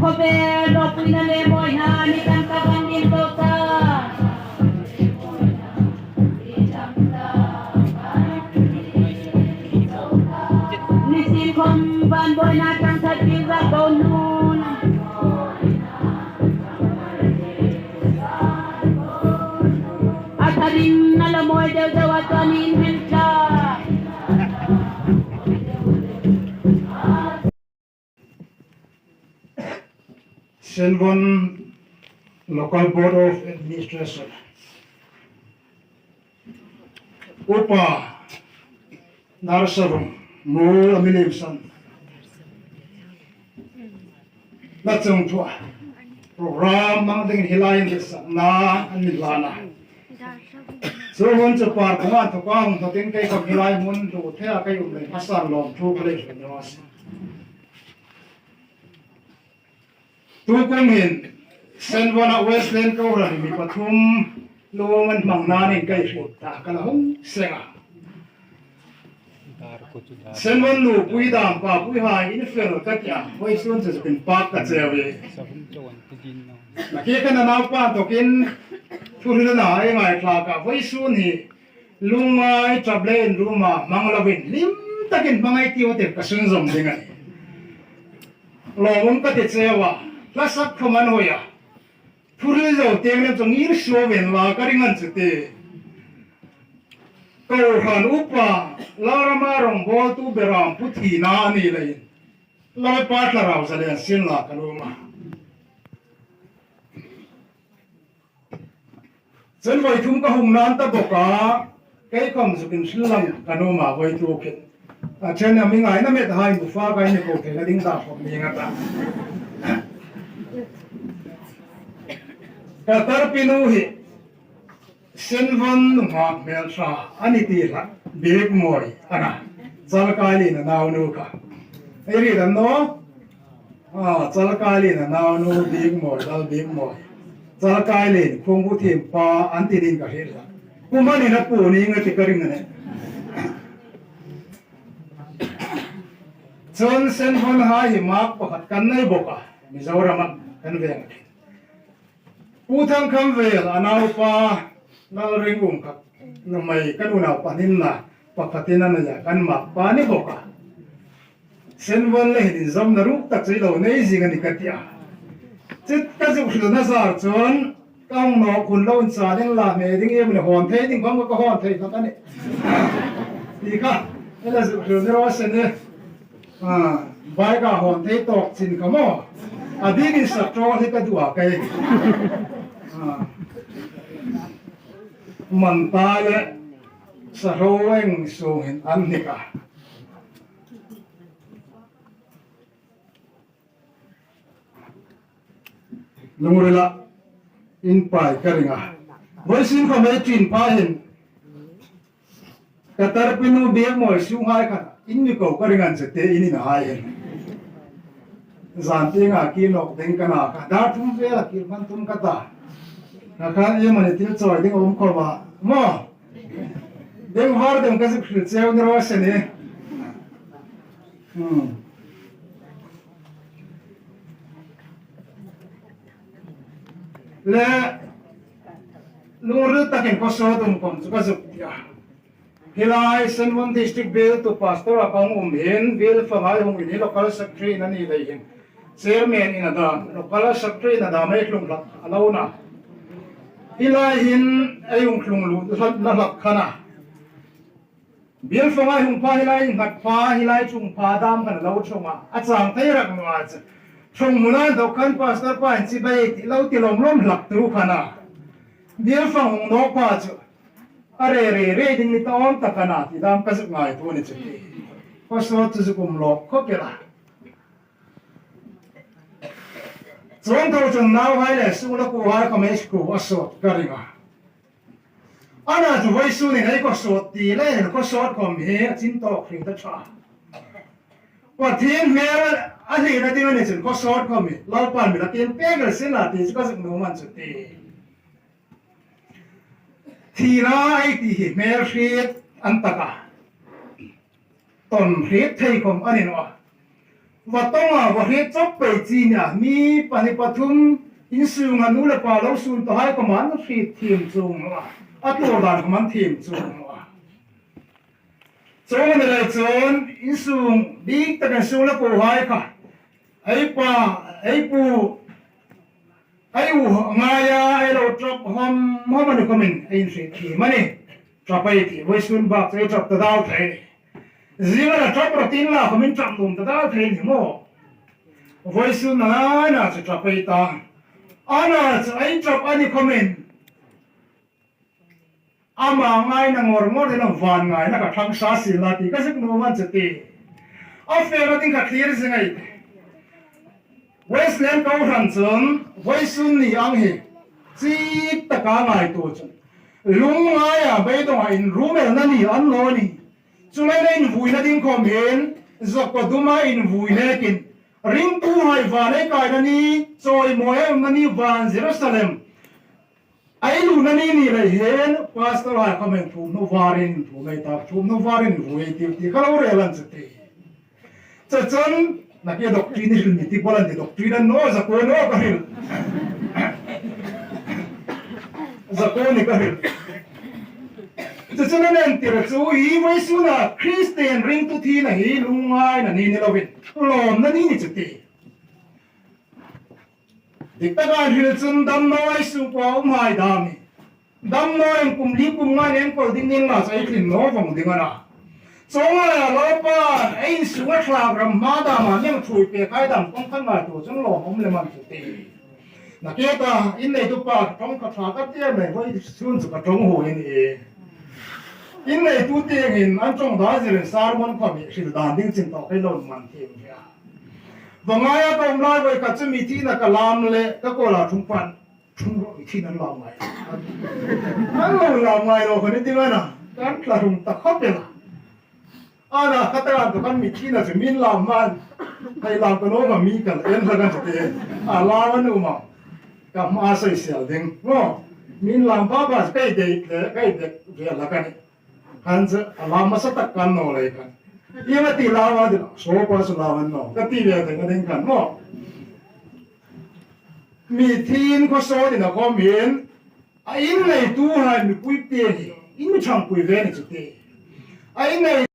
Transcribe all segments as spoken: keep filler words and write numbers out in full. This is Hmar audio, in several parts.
Khawvel ropuina le mawina ni kan ta kan din to ta. Nisin khom ban boina tang that bil za ko nun. A tharin na la moi deu deu a tuan in hmel tla. Senvon Local Board of Administration. Upa Narsarum, mu a mi lem san. Na chung thua. Program mang ding hi lai in sa na an min la na. Chu hun chu par ko an thok ang thok in kei ko hi lai mun thu the a kei um le pasal lom thu ko le. Tu kong hin Senvon a Westland kohran mi pathum lo man hmang na ning kai hriet ta ka la hung senga. Senvon nupui dam papui hai in fel ka tia, vawisun chu zuk inpak ka cheu e. Nakie khan a naupa tokin thuhrilna ei ngaithlak a, vawisun hi lungngai ṭap le inruma hmang lovin hlim takin hmangai tiu te ka sunzawm ding a nih. Lawmum ka ti cheu a, hla sak khawm an hoi a. Thuhril zo tieng lem chu ngir suovin la ka ring an chu ti. Kohran upa, Lalrama rawngbawltu beram pu thina a ni leiin Lalpa thlarau zalen sin la ka nuom a. Chun voi thum ka hung nan ta bawk a, kei khawm zuk inhril lang ka nuom a voi tu khin. A chen a mi ngaina met hai bu fa kai ni ko thei la ding da khawm ni nga ta. Ka tarpi nu hi Senvon nunghak hmel ṭha a ni ti hlak bik mawi a na. Chalkai Lien a nau nu kha. Ei ri dan naw? A, Chalkai Lien a nau nu bik mawi, dal bik mawi. Chalkai Lien, Khungbu Thim pa an ti ding ka hril a. Kum a ni na pu ni nga ti ka ring a nih. Chun Senvon hai hi mark pakhat kan nei bawk a, Mizoram-a kan veng a khin. Pu Thangkhamvel a naupa Lalringum kha nuhmei kan unau panin la pakhatin a nei a, kan mark pa ni bawk a. Senvon le hin inzawmna ruk tak chu i lo nei zing a ni ka ti a. Chu ka zuk hrilna zar chun ka hung nawk hun lo inchal inla hme ding iem ni hawn thei ding khom ka hawn thei hlak a nih. Ti kha, ela zuk hril ni raw se ni. A, bike-a hawn thei tawk chin kha maw. A bik in sa ṭawl hi ka duh a kei. A. Manta le sa ro eng sung hin an hnik a. Lungrila in pai ka ring a. Voisin khom ei ṭin pa hin. Ka tarpinu Biakmawi sunghai khan in mi ko ka ring an che te in in hai hin. Zan tienga ki nawk ding ka na kha. Dar thum vela ki man tum ka ta. Ka kha iem a ni thil chawi ding a um khom a. Maw. Deng har deng ka zuk hril cheu ni raw se ni. Hmm. Le lungril takin khawsawt um khom chu ka zuk ti a. Hi lai Senvon District biel tu pastor-a ka hung um hin, biel fanghai hung in hi local secretary-in a ni lei hin. Chairman-in a dam, local secretary-in a dam ei tlung hlak a lo na. Hi lai hin ei hung tlung lut na hlak khan a. Biel fanghai hung pha hi lai nghat pha, hi lai chung pha dam khan a lo ṭhung a. A chang thei rak naw a chu. Ṭhung hmuna inthok khan pastor pa'n chibai ti lo ti lawm lawm hlak tu khan a. Biel fang hung nawk pha chu. A re re re ding ni ta awm tak a na ti dam ka zuk ngaituo ni chu. Khawsawt chu zuk um lawk khawp el a. Chuong tho chun nauhai le sungkuohai khom ei sukhu a sawt ka ring a. Ana chu voisun hin ei khawsawt ti le khawsawt khom hi a chin tawk hrim ta ṭha. Pathien hmel a hlina ding a ni chun khawsawt khom hi Lalpan mi la tiem pek el sin la ti chu ka zuk nuom a ni chu ti. Thina ei ti hi hmel hriet an tak a. Ton hriet thei khom a ni naw a. Va tong a, va hriet chawk pei chi nia, mi pahni pathum insunga nu le pa lo sun tawhai khom an hriet thiem chuong naw a. A tuor dan khom an thiem chuong naw a. Chuong a ni lei chun insung dik takin sungkuohai kha. Ei pa, ei pu, ei u ngaia, ei lo ṭap hom hom a ni khomin, ei inhriet thiem a nih. Ṭap ei ti, voisun bak chu ei ṭap ta dau thei a nih. Zing a la ṭap rawh ti inla khomin ṭap nuom ta dau thei a nih maw. Voisun a na chu ṭap ei ta. Ana chu ei ṭap a ni khomin. Ama ngaina ngawr ngawr ding a, van ngaina kha ṭhang sa sien la ti ka zuk nuom a ni chu ti. A fena ding kha thlir zing ei tih. Wesleyan kohran chun voisun ni ang hi chik taka ngaituo chun lungngaia beidonga inrum elna ni a ni naw ni. Chu laia invuina ding khom hin zakawt duma invui nekin ringtuhai van ei kaina ni, chawimawi ei umna ni van Jerusalem ei lutna ni ni lei hin, pastor hai khom hin thuomhnaw varin inthum ei ta, thuomhnaw varin invui ei tiu ti ka lo rel a ni chu ti. Chu chun, nakie doctrine hril mi ti pawl an ti, doctrine a ni naw, zakawt naw ka hril. Zakawt ni ka hril. Chu chun an entir chu, hi voisuna Kristien ringtu thina hi lungngaina ni ni lovin, lawmna ni ni chu ti. Dik taka hril chun damnaw ei sungkuoa umhai dam hi. Damnaw in kum li kum nga enkawl ding ni inla chu ei tlin naw vawng ding a na. Chuong laia Lalpan ei insunga thlak ram hma dama mi hang ṭhuoi pekhai dam kawng khan ngaituo chun lawm um lem a ni chu ti. Nakie ta, inneitu pa ṭawng ka ṭha ka ti a, nei voisun chu ka ṭawng huoi a nih. Inneitu tieng hin an ṭawng dan zirin sermon khom hi hril dan ding chin tawk ei lo man thiem hi a. Va ngaia ka um lai voi kha chu mi thina ka lam le ka kawla ṭhung pan. Ṭhung rawh, mi thina an lam ngai. An lo lam ngai lo kha ni ding a na. Kan tla ṭhung ta khawp el a. Ana kha ta kan tu kan mi thina chu min lam man. Hei lam ka lo ma mi ka en la kan ti. A lam an um a. Ka hma soi sel ding. Ngo. Min lam pa pa kai dei le kai dei ve la kan. Han chu a lam masa tak kan naw lei khan. Ieng a ti lau a ding, sopa chu lau an naw. Ka ti ve thei ka ding khan maw. Mi thin khawsaw ding a khawm hin, a in neituhai mipui te hi, in mi ṭhangpui ve ni chu ti. A in nei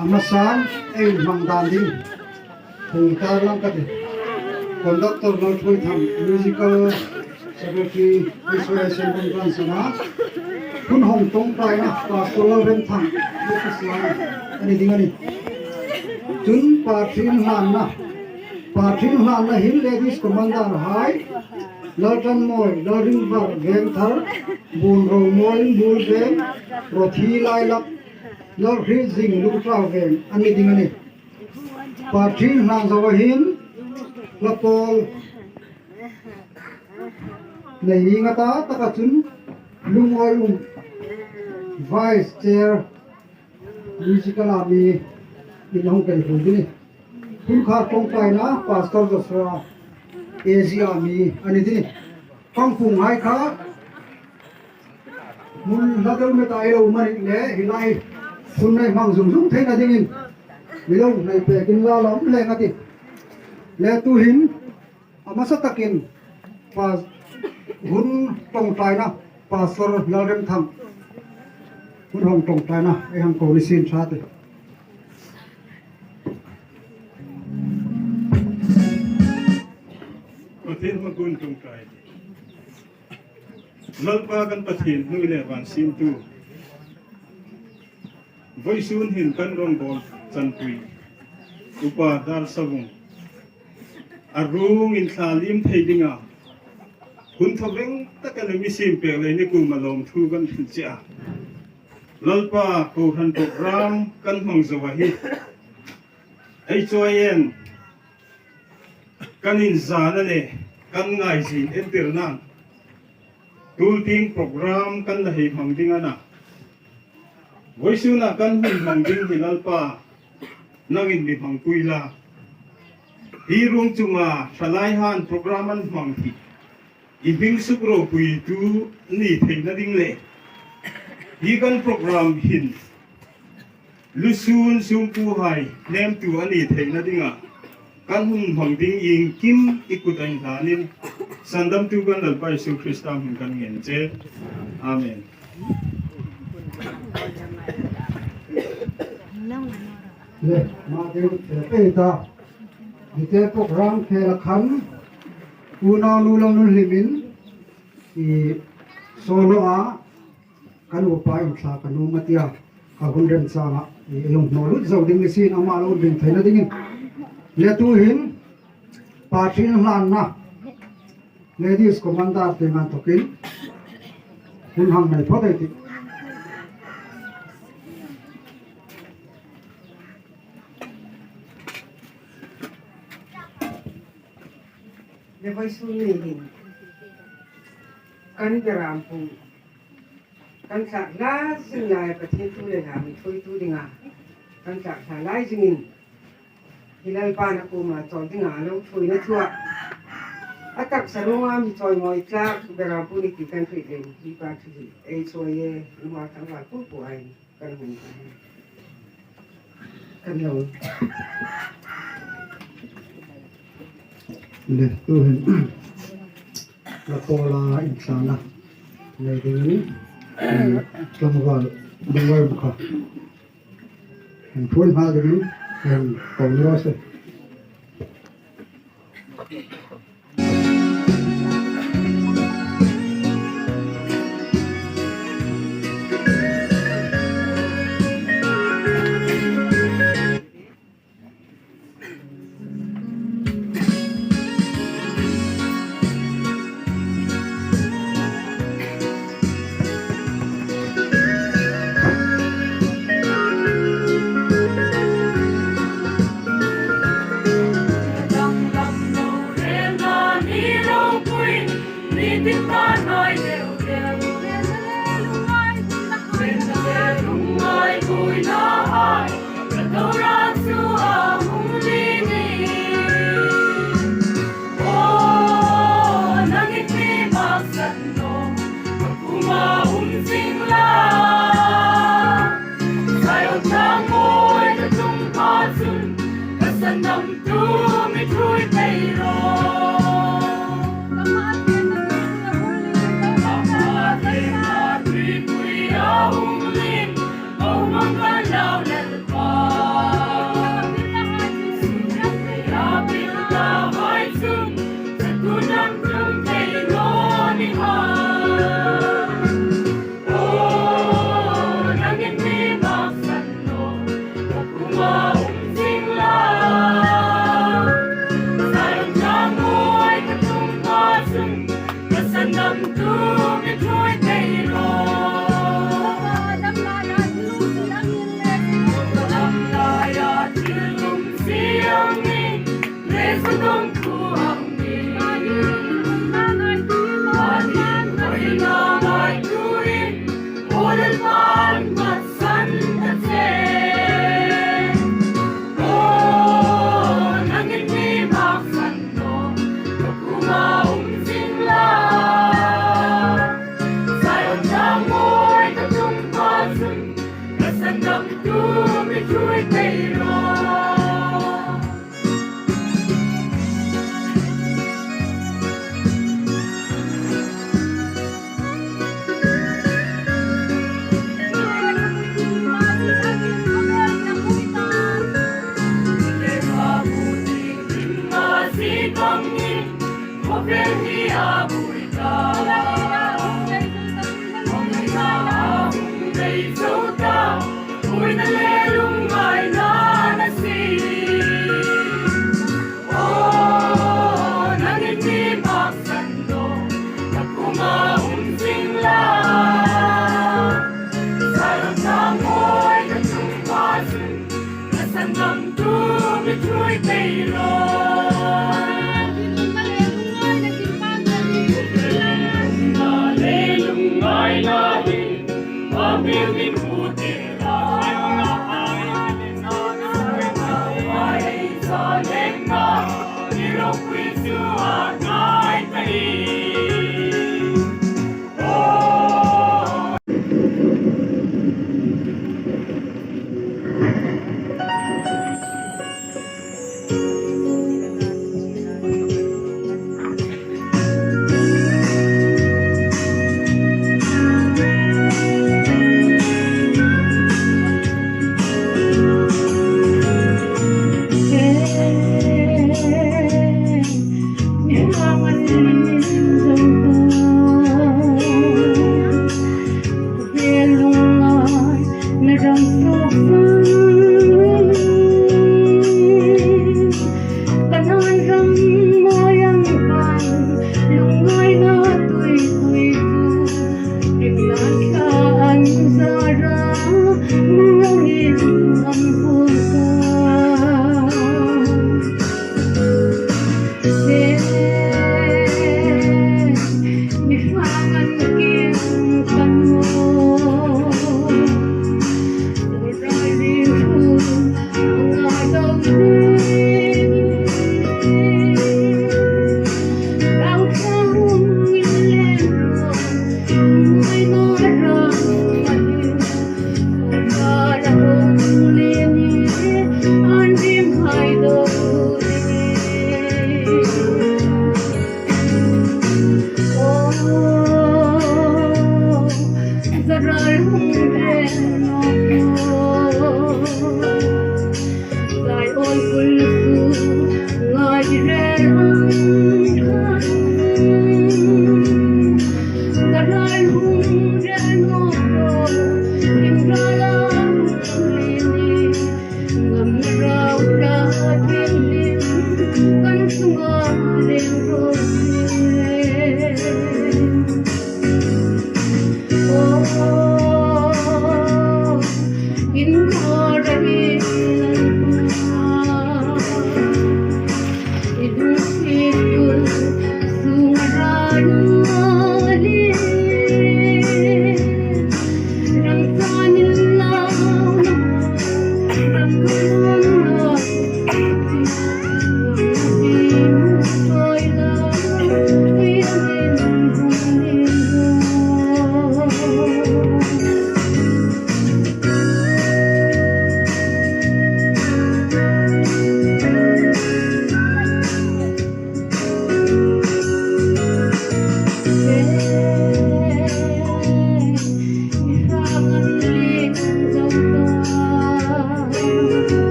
Ama san ei hmang dan ding. Hung tar lang ka ti. Conductor Lalthuoithang, musical secretary, Israel Sembun Kansana. Hun hawng ṭawngṭaina, Pastor Lalremthang, Lucas Lam, a ni ding a nih. Chun party inhlanna. Party inhlanna hin ladies commander hai, Laltanmawi, Lalringvar, Vengthar, Bunro, Moin, Bulveng, Rothi, Lailak, Lalhrizing, Lungtau Veng, a ni ding a nih. Party inhlan zo hin, Lalpawl, nei ni nga ta taka chun, lungawi um, Vice Chair, Musical a mi, in hawng kai hui ding. Hun kha ṭawngṭaina, Pastor Joshua, A G a mi, a ni ding. Kawng phung hai kha, mun hla deu meta ei lo mani le, hi lai, hun nei hmang zung zung theina dingin, mi lo nei pekin la lawm hle nga ti. Le tu hin, a hmasa takin, pa, hun ṭawngṭaina, Pastor Lalremthang, hun hawng ṭawngṭaina, ei hang ko ni sin ṭha ti. Pathien hmakuon ṭawngṭai. Lalpa kan Pathien hnuoi le van siemtu. Vawisun hin kan rawngbawl chanpui, Upa Darsavung, a ruong inthla liem thei dinga hun thawveng taka mi siem pek leiin i kuoma lawmthu kan hril che a. Lalpa, kohran program kan hmang zo a hi, ei chawiin kan inzana le kan ngaizin entirnan, tultieng program kan la hei hmang ding a na. Vawisuna kan hun hmang ding hi Lalpa, nangin mi hmangpui la. Hi ruong chunga ṭhalai han program an hmang hi i hming suk ropuitu ni theina ding le, hi kan program hin lusun sungkuohai hnemtu a ni theina dinga kan hun hmang ding iengkim i kut a inhlanin, sandamtu kan Lalpa Isu Krista hmingin kan ngen che. Amen. Le, ma deu te pe ta. Hi te program khela khan, unau nu Lalnunhlimin, i solo a, kan upa inthla ka nuom a tia, ka hun remchanga, i, i hung hnawt lut zo ding ni sin ama lo ding theina dingin. Le tu hin, party inhlanna, Ladies Commander te ngan tokin, hun hang nei phawt ei tih. Le vawisun ni hin, kan Berampung kan thlak hla zing lai Pathien thu le hla mi thuoitu dinga kan thlak hla lai zingin hi Lalpa na kuoma chawl dinga lo thuoina thua a taksa ruonga mi chawimawi tlak bera bu ni ti kan hriet lem hi pa thu hi ei chawi e, luma tlangval pu pu ai kan hung kan lo. Le tu hin la pawla inthlana nei dingin tlangval dingwai bukha. An phun ha dingin kan ko ni ro se.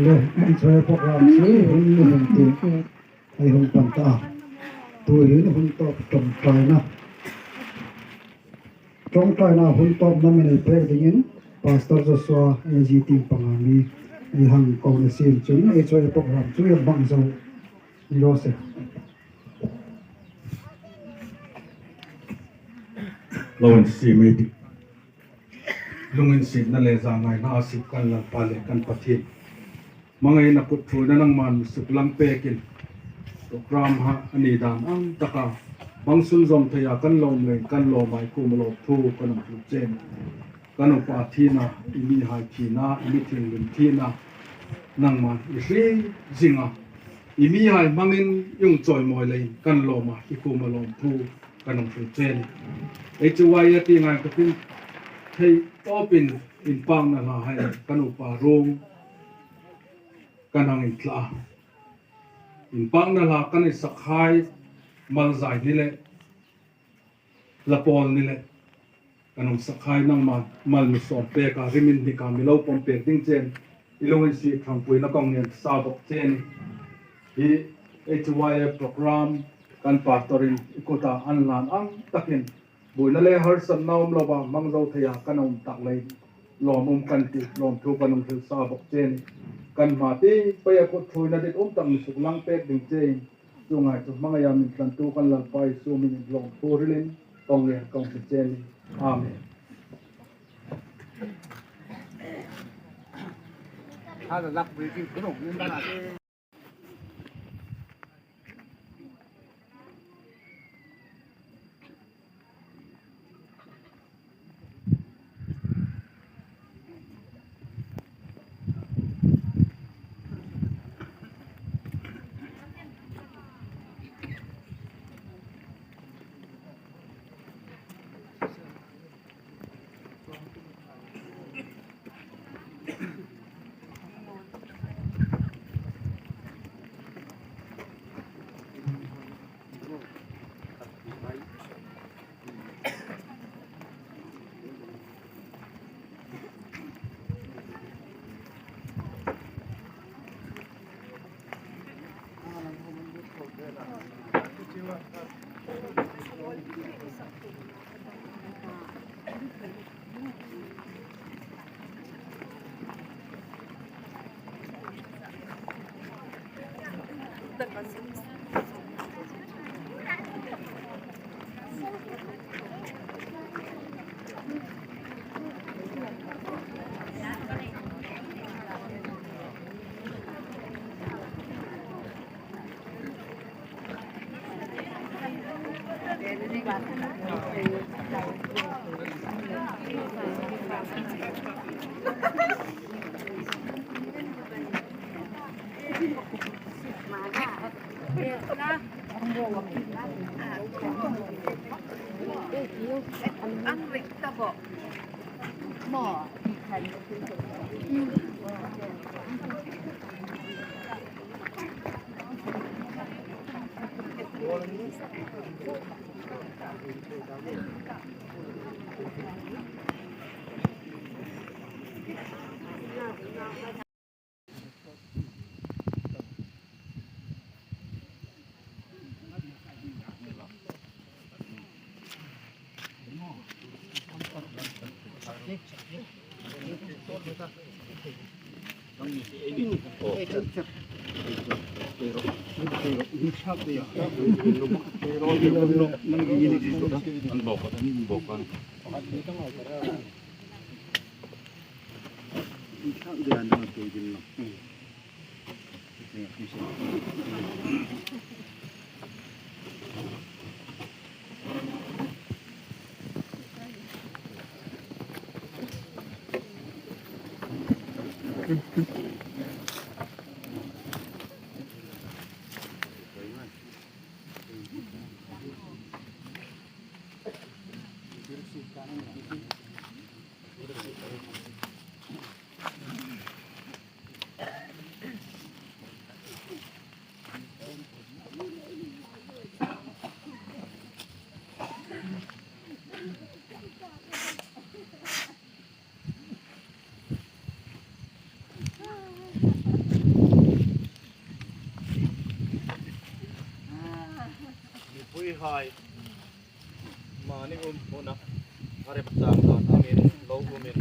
Le, ei chu program chu hun ni hin ti ei hung pan ta. Tuhin hun tawp ṭawngṭaina. Ṭawngṭaina hun tawpna mi nei pek dingin Pastor Joshua A G team panga mi ei hang ko na sien chun ei chu program chu ei bang zo ni raw se. Lo insiemtir. Lunginsietna le zangaina a sip kan Lalpa le kan Pathien. Hmangaina kut ṭhuoina nangman mi suklang pekin program ha a ni dan ang taka bang sunzawm theia kan lawm le kan lawm ei kuoma lawmthu kan hung hril che a nih. Kan upa thina, i mihai thina, i mi thienghlim thina nangman i hriet zing a. I mihai hmangin i hung chawimawi leiin kan lawm a, i kuoma lawmthu kan hung hril che a nih. Ei chu ei ti ngai takin thei tawpin inpakna hla hai kan upa ruong kan hang inthla a. Inpakna hla kan insakhai Malzai ni le Lapawl ni le kan hung sakhai nangman mal mi sawm pek a, rimin hnik a mi lo pawm pek ding chen i lunginsiet ṭhangpuina kan ngen sa bawk che a nih. Hi H Y F program kan pastorin i kuta an hlan ang takin buoina le harsatna um lova hmang zo theia kan um tak leiin lawm um kan ti, lawmthu kan hung hril sa bawk che a nih. Kan hma tieng peia kut ṭhuoina dit um tak mi suklang pek ding chein, chuong ang chu hmangaia mi tlantu kan Lalpa Isu hmingin lawmthu hrilin kan ngen kan hung che a nih. Amen. Mipuihai, mani um huna, a rep chang dan angin lo umin,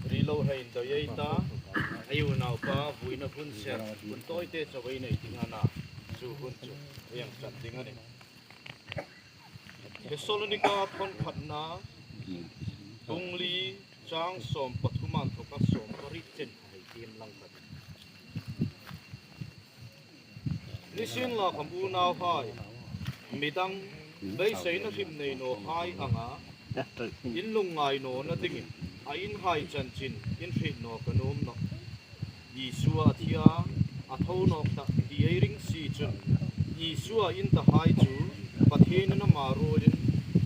ri lo hei indawi ei ta, ei unaupa vuina hun ser, hun tawite chauh ei nei ding a na, chu hun chu ei hang chan ding a nih. Thessalonika thawn khatna, bung li, chang sawm pathum a inthoka sawm pariet chen hei tiem lang khat. Nisienlakhawm unauhai, midang beiseina hrim nei nawhai anga in lungngai nawna dingin a inhai chanchin in hriet naw ka nuom nawh. Isua a thi a, a tho nawk tah ti ei ring si chun, Isua in tahai chu Pathienin ama ruolin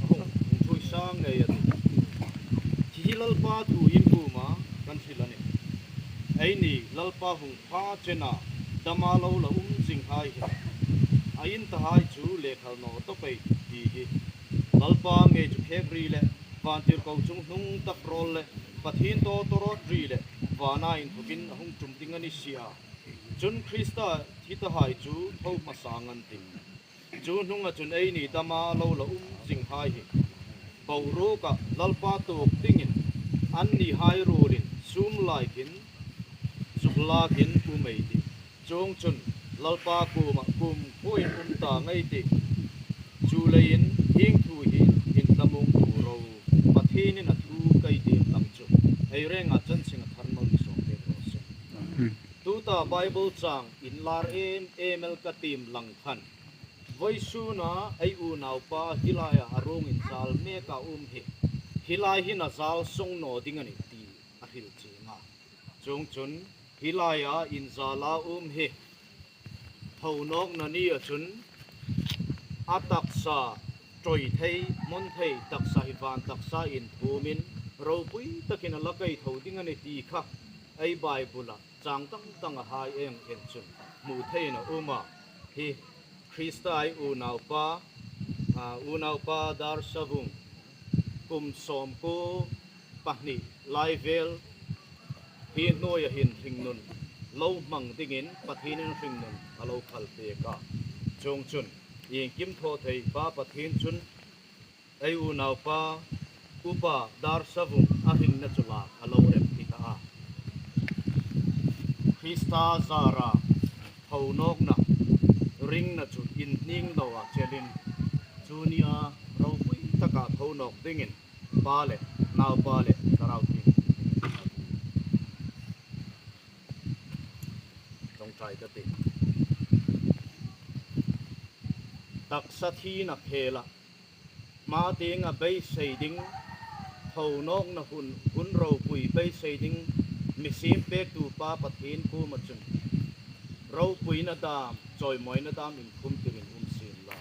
a hung, hung ṭhuoi sa ngei a tih. Hi hi Lalpa thu in kuoma kan hril a nih. Eini Lalpa hung pha chena dama lo la um zinghai hi a in tahai chu le khal naw tawp ei ti hi. Lalpa ngei chu khek ri le vantirko chungnung tak rawl le Pathien tawtawrawt ri le vana inthokin a hung ṭum ding a ni si a. Chun Krista thi tahai chu tho hmasa ngei an tih. Chu hnunga chun eini dama lo la um zinghai hi boruoka Lalpa tuok dingin annihai ruolin sum laikin zuk lakin um ei tih. Chuongchun Lalpa kuoma kumkhuoin um ta ngei ei tih. Chuleiin hieng thu hi inhla muong tuo ro, Pathienin a thu ka tiem lang chu ei renga chanchin a thar mal ni sawm pek raw se. Tuta Bible chang inlar em em el ka tiem lang khan, vawisuna ei unaupa hi laia a ruong inzal meka um hi, hi lai hin a zal song naw ding a nih ti a hril chieng a. Chuongchun hi laia inzala um hi, tho nawkna nia chun a taksa ṭoi thei, hmawn thei taksa hi van taksa inthuomin ropui takin a la kei tho ding a nih ti kha ei Bible-a chang dang dangahai ei en chun hmu theiin a um a. Hi Krista ei unaupa, a, unaupa Dar Savung kum sawmkuo pahni lai vel hi hnuoia hin hringnun lo hmang dingin Pathienin hringnun a lo phal pek a. Chuongchun iengkim thaw thei Pa Pathien chun ei unaupa Upa Dar Savung a hringna chu lak a lo rem ti ta a. Krista zara tho nawkna ringna chu inhning loa chelin chu nia ropui taka tho nawk dingin Pa le Naupa le Thlarau Thienghlim ṭawngṭai ka tih. Taksa thina khela hma tienga beisei ding, tho nawkna hun, hun ropui beisei ding, mi siem pektu Pa Pathien kuoma chun ropuina dam, chawimawina dam inkhum tirin um sien la.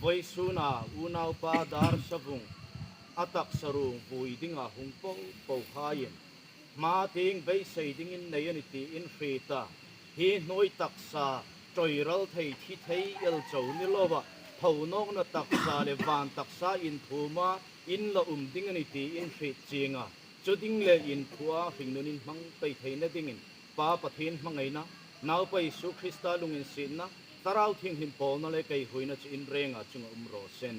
Vawisuna unaupa Dar Savung a taksa ruong vui dinga hung po po haiin, hma tieng beisei dingin nei a nih tiin hriet a. Hi hnuoi taksa, ṭawiral thei, thi thei el chau ni loa, tho nawkna taksa le van taksa inthuoma inla um ding a nih tiin hriet chieng a. Chu ding le inthua hringnun inhmang pei theina dingin Pa Pathien hmangaina, Naupa Isu Krista lunginsietna, Thlarau Thienghlim pawlna le kei huoina chu in renga chunga um raw seh.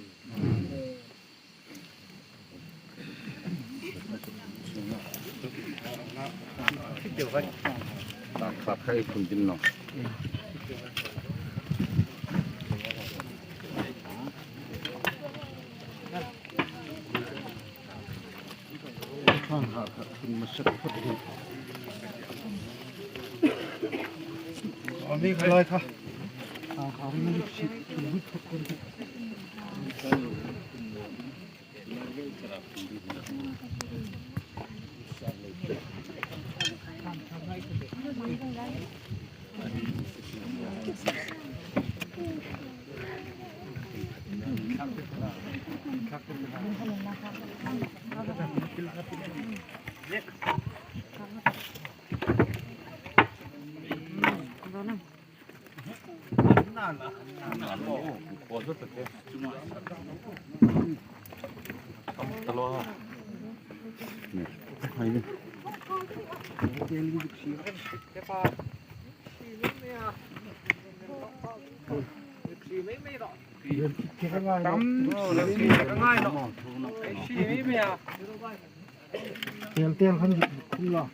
Tel tel khan khum la.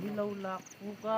Ni lo lak puk a.